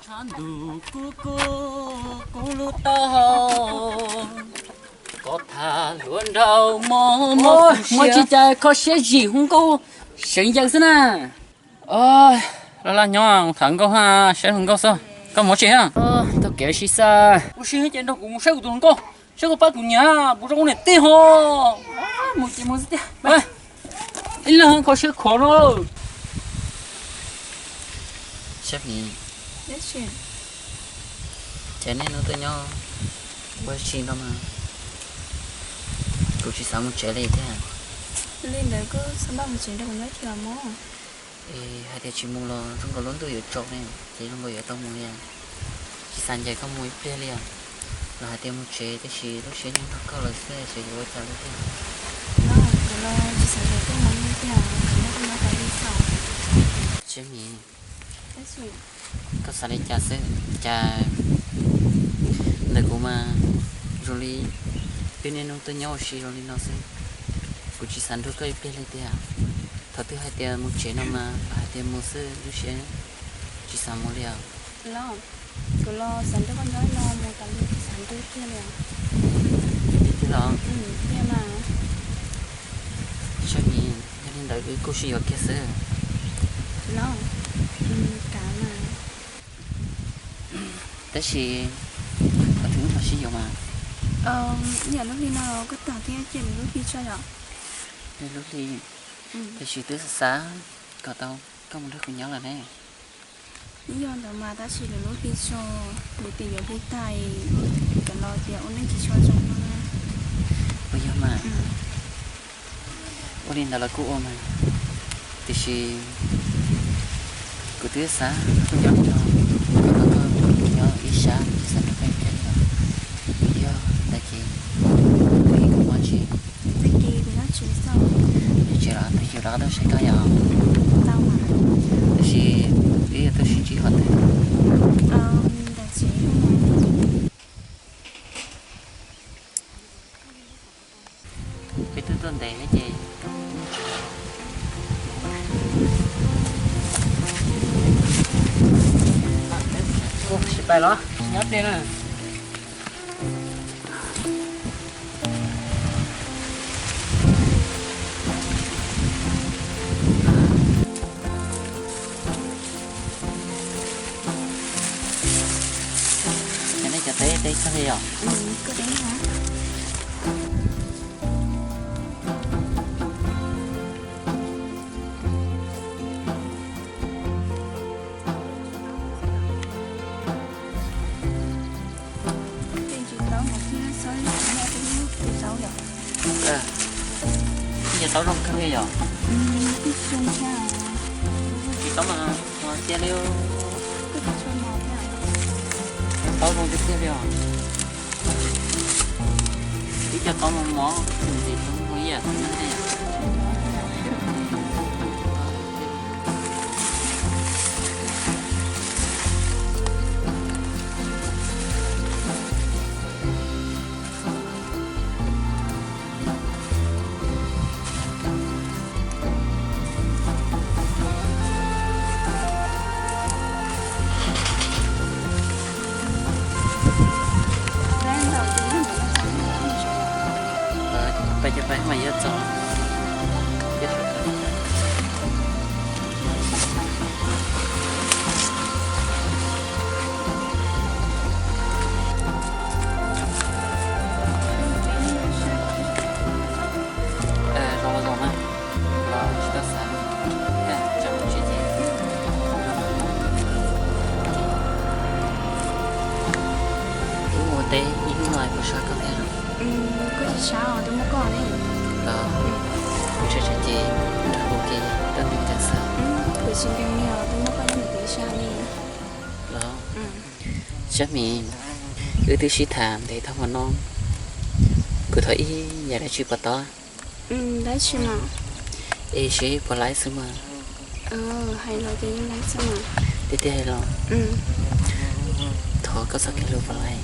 Thaum ntuj kub kub, kub lub taub hau, koj tham hluas nraug mog mog. Muaj tsis cas kho siab zim hu nkauj seev ncaws xwb na. Laj laj nyob tham nkauj, saib hluas nkauj xwb. Koj mus tsev. Tau kev sib xav. Ua si ces nrog kuv mus saib kuv tus hluas nkauj, saib koj pab kuv nyiam puas zoo ua niam tij ho. Mus ces mus xwb tiag. Ib leeg kho siab khuav no. Sab Mim, ces nej hnub tuaj nyob ua si no mas kuv tsis xav mus tsev li thiab. Li ntawd koj xav npaj mus tsev nrog kuv nyob thiab mog. Es hais tias tsis mus los zoo nkaus lub ntuj yuav tsaus ne, ces zoo nkaus yuav tau mus li. Tsis xav ncaim koj mus ib pliag li os. Los hais tias mus tsev tab sis lub siab nyob nrog koj lawm xwb ces yuav ua cas li thiab. Los kuv los tsis xav ncaim koj mus li tiag, kuv nyob koj nyob tas li xwb. Sab Mim, koj xav li cas xwb? Cas ntawm kuv mas zoo li peb niaj hnub tuaj nyob ua si zoo li no xwb. Kuv tsis xav nrog koj ib pliag li tiag. Thaum twg hais tias mus tsev no mas hais tias mus xwb, lub siab tsis xav mus li os. Los kuv los xav nrog koj nyob no mus tas li, tsis xav nrog kiag li. Tiag los? Tiag mas. Sab Mim, yog li ntawd wb kuj sib yuav kiag xwb. Los, kav mas. Tab sis qhov twg wb ho sib yuav mas. Ib yam lub hli no koj tag thiab cia lwm lub hli tso yom. Lwm lub hli, tiam sis twb xav xav kom tau koj mus nrog kuv nyob lawm ne. Yog ntawd mas tab sis lwm lub hli tso, kuv tias yuav hli tag, cov los tias ua neej tsis tshua zoo no. Ua yog mas. Ua li ntawd los kuj ua mas, tiam sis kuv twb xav nyob no, koj nyob ib sab tsis xav nrog koj nyob. Yog ntawd ces kuv ib kuv mob tsis, tag kis kuv nyob tsev xwb. Nyob tsev los tab sis rov qab tuaj saib koj yom. Tau mas. Tab sis wb yuav tuaj sib ntsib qhov twg? Ntawm tsev. Peb twb tuaj ntev thiab ces sis pais los nyob tej na. Cov nej cov teb teb koj li yom? Ib co taub zoo kawg li yom? Tsis taub mas cia li. Taub zoo tiag tiag li os. Ib co taub mos mos, ntxim hlub ib yam. Pais ces pais mas yuav txog. Zoo los zoo na, los tsis tau xav, tsam mus tsev ces wb mus teb ib hnub no kuv sab koj thiab. Koj tsis sab os, twb muaj koj ne. Los, kuv tseem tsam ces nrog kuv kev tuaj ntev ntev xwb. Kuv tsis nkees li os, twb muaj koj nyob ntawm kuv ib sab ne. Los, Sab Mim, wb twb sib tham ntev tag hmo no, kuv thov ib yam dab tsi puas tau? Dab tsi mas? Es seb puas laib xwb mas. Hais los ces yeej laib xwb mas. Tiag tiag hais los? Thov koj txoj kev hlub puas laib?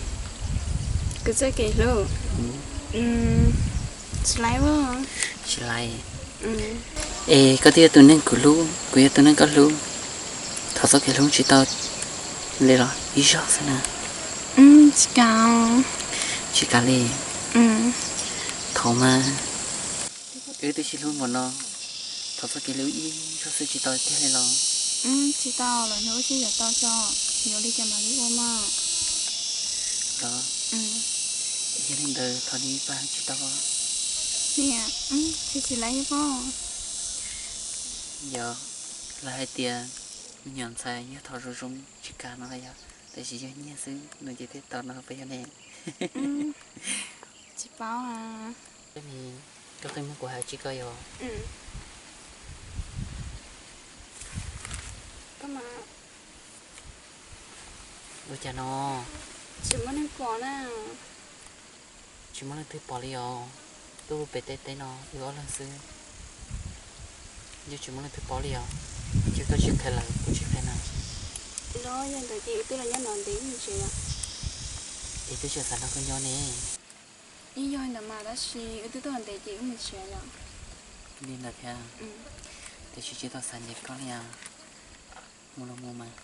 Kuv txoj kev hlub? Tsis laib os. Tsis laib. Es koj twb yog tus neeg kuv hlub, kuv yog tus neeg koj hlub, thov txoj kev hlub tsis tau li los ib zaug xwb na. Tsis kam. Tsis kam li. Thaum mas wb twb sib hlub npaum no, thov txoj kev li ib zaug xwb tsis tau tiag li los? Tsis tau, lwm hnub wb sib yuav tau tso, yuav li cas mam li ua mog. Los, yog li ntawd thov nws ib pab tsis tau? Niam, tsis tsis lawv yog pob. Yog, lawv hais tias me nyuam ntxhais yog thov zoo zoo tsis kam no los yog, tab sis yog nyiag xwb no ces thiaj tau no puas yog ne? Tsis paub a. Koj qhib muag kuv hais tsis koj yog? Ua cas no? Tsis muaj neeg pom na. Tsis muaj leej twg pom li os. Tuaj pem tej teb no wb ob leeg xwb, yeej tsis muaj leej twg pom li os. Ces koj tsis qhia lawv kuv tsis qhia na. Los yog ntawd ces wb twb los nyob no ntev wb mus tsev yom. Es twb tsis xav nrog koj nyob ne. Yeej yog ntawd mas tab sis wb twb tuaj ntev ces wb mus tsev yom. Li ntawd thiab. Tiam sis tsis tau xav ntes koj li os. Mus los mus mas.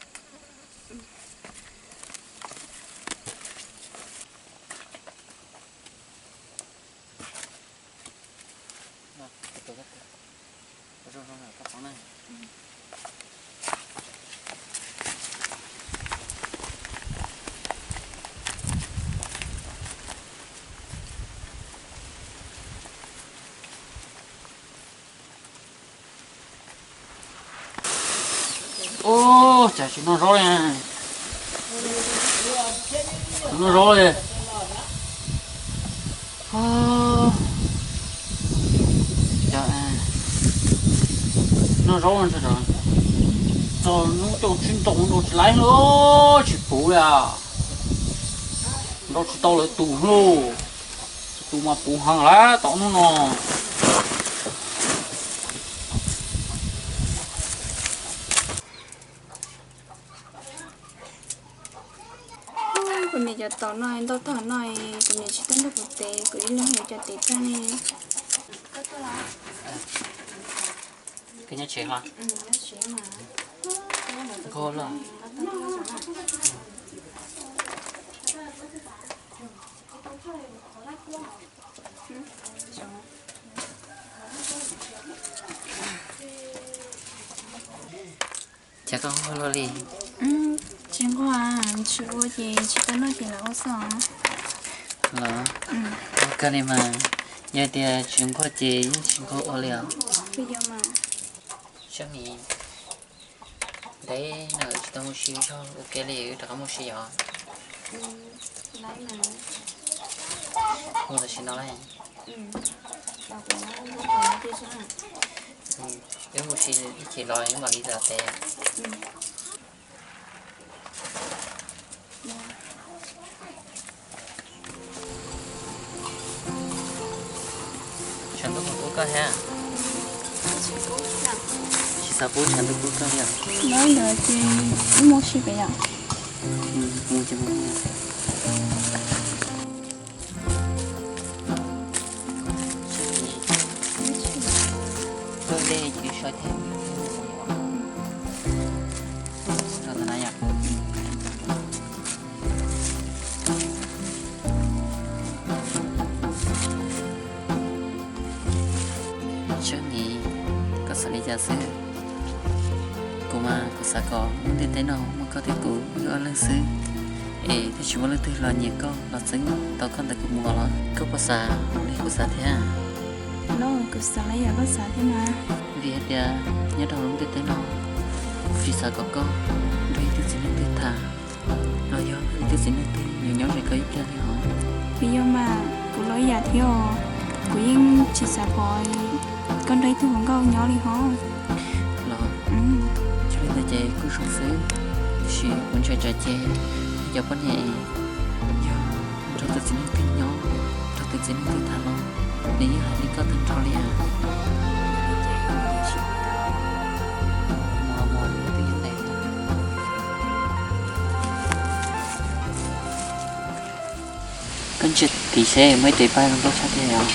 Ub, cas tsis noj zaub li. Tsis noj zaub li. Noj zaub txog hnub coj tsis nrau nrau tsis laib li, tsis puv li. Nrau tsis tau lawv tus li. Tus mas puv heev lawm tom hnub no. Kuv niam cov taum no ntau tag no, kuv niam tsis tuaj nrog kuv tev, kuv ib leeg yuav cov tev tag ne. Koj nyob tsev hos? Nkauj loj. Cas koj nquag luaj li? Tsis nquag, tsis ua ces tsis tau noj ces lawv ua xwb. Los, ua kawg li mas, yog tias tsis nquag ces yeej tsis nquag ua li os. Sab Mis, ntev no tsis tau mus si zog ua ke li, wb rov qab mus si os. Mus tam sim no lauj. Wb mus si ib chim los wb mam li txav tes. Tshav ntuj puas kub koj thiab? Tsis xav pub tshav ntuj kub koj li os. Los ntawd ces wb mus si pem yom. Mus ces mus. Tuaj dej ces sawv thiab. Rau ntawm no yom. Sab Mis, koj xav li cas xwb? Kuv mas kuv xav kom lub ntiaj teb no muaj koj thiab kuv wb ob leeg xwb, es thiaj tsis muaj leej twg los nyiam koj los txeeb tau koj ntawm kuv mus los. Koj puas xav li kuv xav thiab? Los kuv xav li yam koj xav thiab na. Vim hais tias nyob rau hauv lub ntiaj teb no, kuv tsis xav kom koj nrog ib tug txiv neej twg tham, los yog ib tug txiv neej twg nyob nyob ze koj ib pliag li os. Vim yog mas kuv los ib yam thiab os, kuv yeej tsis xav pom koj nrog ib tug hluas nkauj nyob li hos. Los, yog li ntawd ces kuj zoo xwb, tiam sis kuv ntshai tsam ces cov poj niam es yog nrog tus txiv neej twg nyob, nrog tus txiv neej twg tham los nws yeej hais li koj tag nrho li as. Koj ntsia tid seb muaj ib tes paj zoo nkauj tshaj tiag os.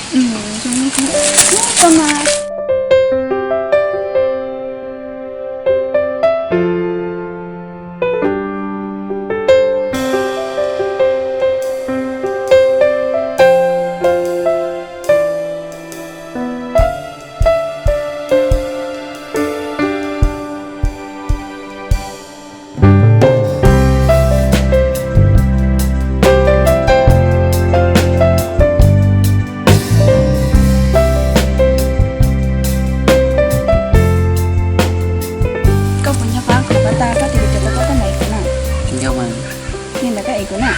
Kuv na.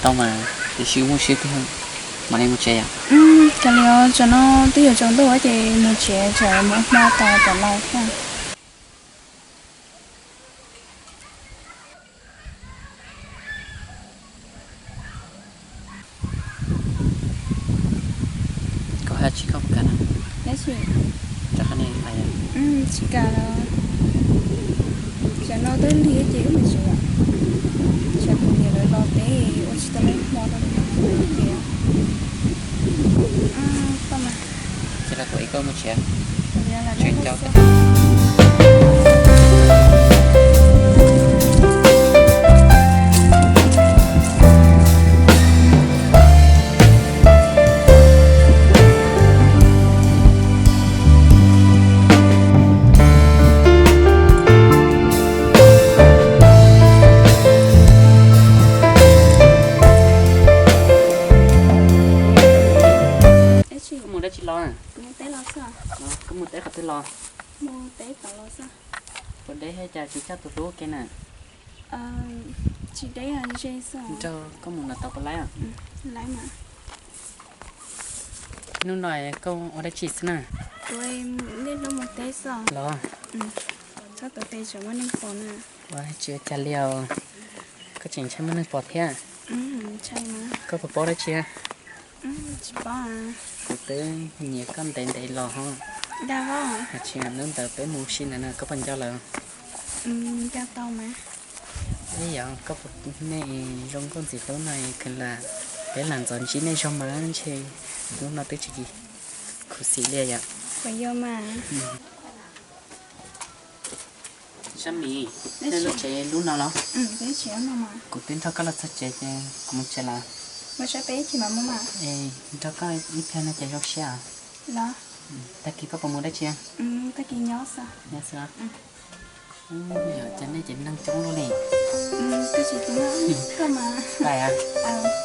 Tau mas, tiam sis muaj siab tiag, mam li mus tsev yom. Kav liam, tsam no twb yuav tsaus ntuj ces mus tsev, tsam mus hmo tas tsam laus thiab. Koj hais tsis koj puas kam na? Dab tsi? Rau qhov nej hais. Tsis kam los. Tsam no twb lig ces wb mus tsev yom. Tsam kuv niam lawv los peb ua tsis tau lej hmo rau ces. Tau mas. Ces los kuv ib koj mus tsev. Tsev nco. Koj mus dab tsi los? Koj mus teb qhov twg los? Puas deb thiab cas tsis coj tus hlub ua ke na? Nrog koj mus no tau puas laib? Hnub no koj ua dab tsi xwb na? Los, tsis ua cas li os. Koj tseem ntshai muaj neeg pom thiab. Koj puas paub dab tsi? Kuv twb nyiam koj ntev ntev los ho. Tsis hnub ntawd peb mus si ntawd no koj puas nco lawm? Ib yog koj puas, nej zoo nkauj ntxim hlub no kheev lam, peb lam ntxov ntsib nej zog mas ntshe hnub no twb tsis khuv xim li yom. Sab Mis, nej lub tsev lub no los? Kuv twb nrog koj los txog tsev ces kuv mus tsev lawm. Es nrog koj ib pliag no ces zoo siab. Tag kis koj puas mus dab tsi? Nyob xwb. Yog cas nej ces neeg coob luaj li. Pais. Xab,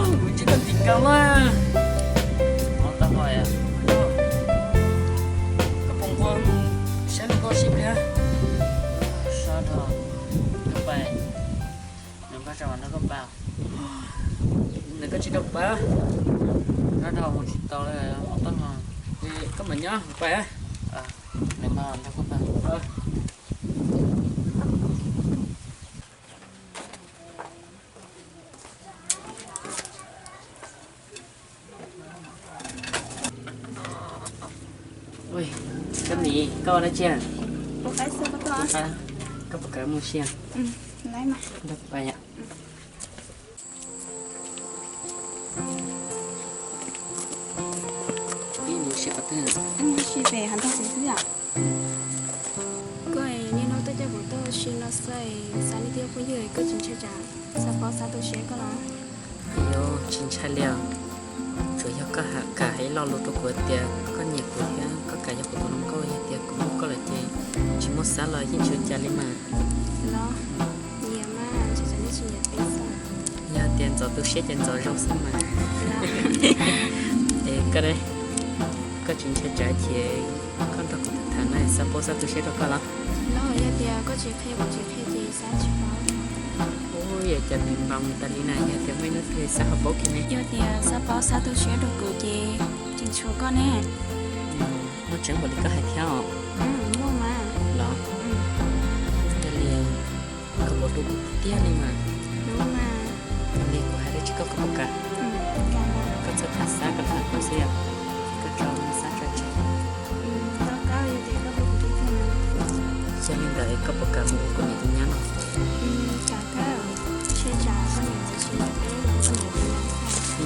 ces mus ntsib koj tim kaus na. Koj puas nquag saib lub nkauj sib pliag? Sab rau, koj pais, nws nkauj tsis nrog koj pais. Nws nkauj tsis nrog kuv pais. Sab rau mus tsis tau li, mus tau no. Koj mam nyob kuv pais. Nws mas nrog koj pais. Sab Mis, koj ua dab tsi? Koj puas kam mus si? Nrog kuv pais yom. Peb mus si qhov twg? Mus si pem hav ntag xwb yom. Koj niaj hnub tuaj coj kuv tuaj si no xwb, xav li tias phooj ywg koj tsis ntshai tsam Xab Paub Xab tu siab koj los? Yog tsis ntshai li os. Tsuas yog koj kam hais lo lus rau kuv tias koj nyiam kuv thiab koj kam yog kuv tus hluas nkauj, yog tias kuv muaj koj lawm ces tsis muaj Xab los yeej tsis ua cas li mas. Los, nyiam mas, tsis tas nej tsis nyiam peb xwb. Yog tias ntxov tu siab ces ntxov zoo xwb mas. Es koj, koj tsis ntshai tsam ces koj nrog kuv tham no Xab Paub Xab tu siab rau koj los? Los yog tias koj tsis qhia kuv tsis qhia ces Xab tsis paub. Ua cas pim npaum tas li na, yog tias muaj ib hnub twg Xab ho paub kiag ne? Yog tias Xab paub Xab tu siab rau kuv ces tseem tshuav koj ne. Muaj tseeb npaum li koj hais thiab os. Muaj mas. Los, yog li koj puas hlub kuv tiag li mas? Hlub mas. Yog li kuv hais dab tsi koj puas kam? Koj txhob tham Xab, koj tham kuv xwb yom. Koj tso Xab tso tseg. Yog li ntawd koj puas kam mus ua kuv niam tus nyab no?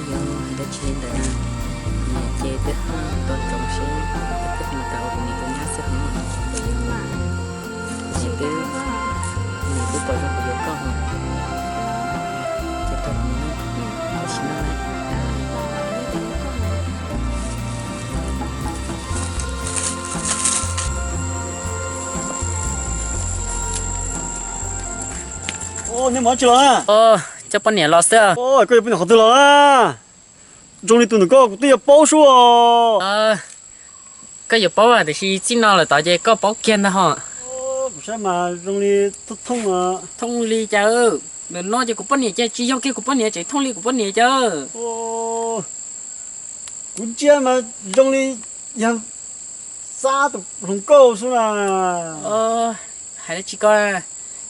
Yog hais dab tsi li ntawd na, kuv niam ces twb ho nco ntsoov seb twb ho mus tas ua kuv niam tus nyab xwb hos. Kuv niam twb, kuv niam twb pom zoo kuv yuav koj hos. Ces tau kuv mus, tam sim no na. Nej mus dab tsi los na? Coj poj niam los xwb. Koj yuav poj niam qhov twg los na? Zoo li tus ntawm koj kuv twb yuav paub sub os. Koj yuav paub tiam sis txij no lawm tod ces koj paub kiag ntag ho. Kuv saib mas zoo li thooj thooj li cas. Ntawm no ces kuv poj niam ces tsis yog kiag kuv poj niam, tseem thooj li kuv poj niam cas. Kuv ntsia mas zoo li yog Xab tus hluas nkauj xwb na. Hais dab tsi ko,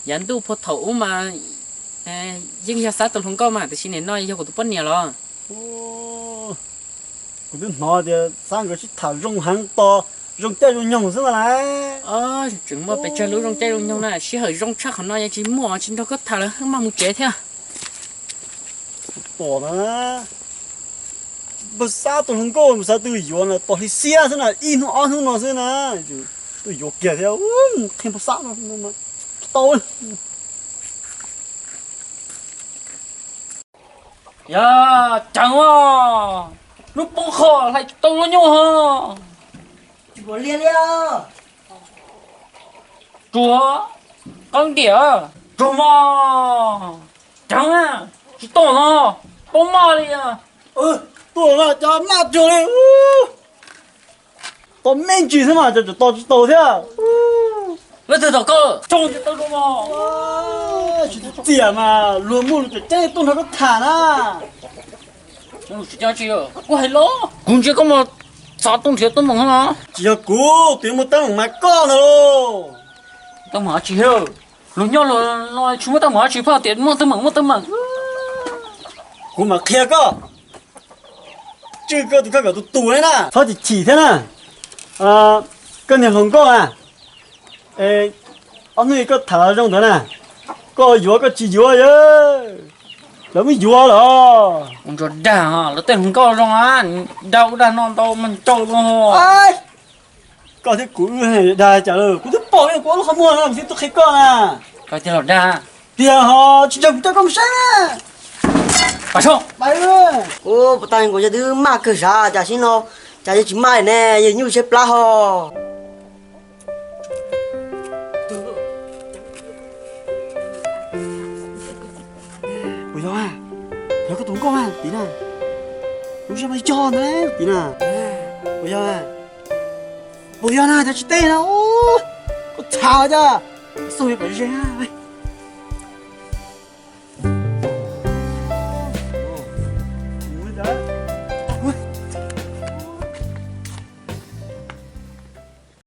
yav ntuj puag thaum ub mas yeej yog Xab tus hluas nkauj mas tiam sis nim no yog kuv tus poj niam los. Kuv twb hnov tias Xab nkawd sib tham zoo heev to, zoo caij zoo nyoog xwb ntag lauj. Tseem muaj pes tsawg lub zoo caij zoo nyoog na, sij hawm zoo tshaj qhov no yeej tsis muaj, tsis nrog koj tham lawm, maj mus tsev thiab. Pom na, npawg Xab tus hluas nkauj mas xav twg yuav na, pom hli xiab xwb na, ib hnub ob hnub no xwb na, twb yuav kiag thiab, qhia npawg Xab no tsis tau. Yog ceev os, hnub poob qho hlais tsis tau lub nyuj ho. Tsis pom liag li. Tsuag, qeeb diam, tsuag mog, ceev, tsis tuaj no, poob maj li. Tuaj no cov maj tsuag li. Tau me ntsis xwb mas cov tseem tau tsis tau thiab. Leej twg tom koj tso tsis tau mog. Tsis txiam mas luag muaj lus tseem ceeb tuaj nrog koj tham na. Kuv hais los kuv ntsia koj mas xav tuaj nrhiav teeb meem no. Tsis yog kuv, tus yuav muaj teeb meem mas koj ntag lauj. Teeb meem dab tsi? Luag nyob luag no tsis muaj teeb meem dab tsi, pheej tias muaj teeb meem muaj teeb meem. Kuv mam qhia koj. Tswj koj tus kheej kom tus tus na, txhob chim chim thiab na. Koj niag hluas nkauj na, ob hnub koj tham zoo ntawd na, koj yuav koj tsis yuav, lawv muab yuav lawm. Ua ntsuag dag, lawv tej hluas nkauj zoo a, dag ub dag no ntau mas ntsau no. Koj thiab kuv wb dag cas lawm, kuv twb pom kuv ua lub qhov muag no kuv thiaj tuaj qhia koj na. Koj thiaj los dag. Tiag ho, tsis ntseeg kuv coj koj mus saib na. Pas soo. Ua puas tag nkaus yog twb maj kawg sav cas sib no, cas yog tsis maj ne, yog nyuj siab plab ho. Puas yog, yog koj tus nkauj na tid na. Lub siab mas yog na tid na. Puas yog, puas yog na, cov tsis teb na. Koj tham cas, xauj kom ze na.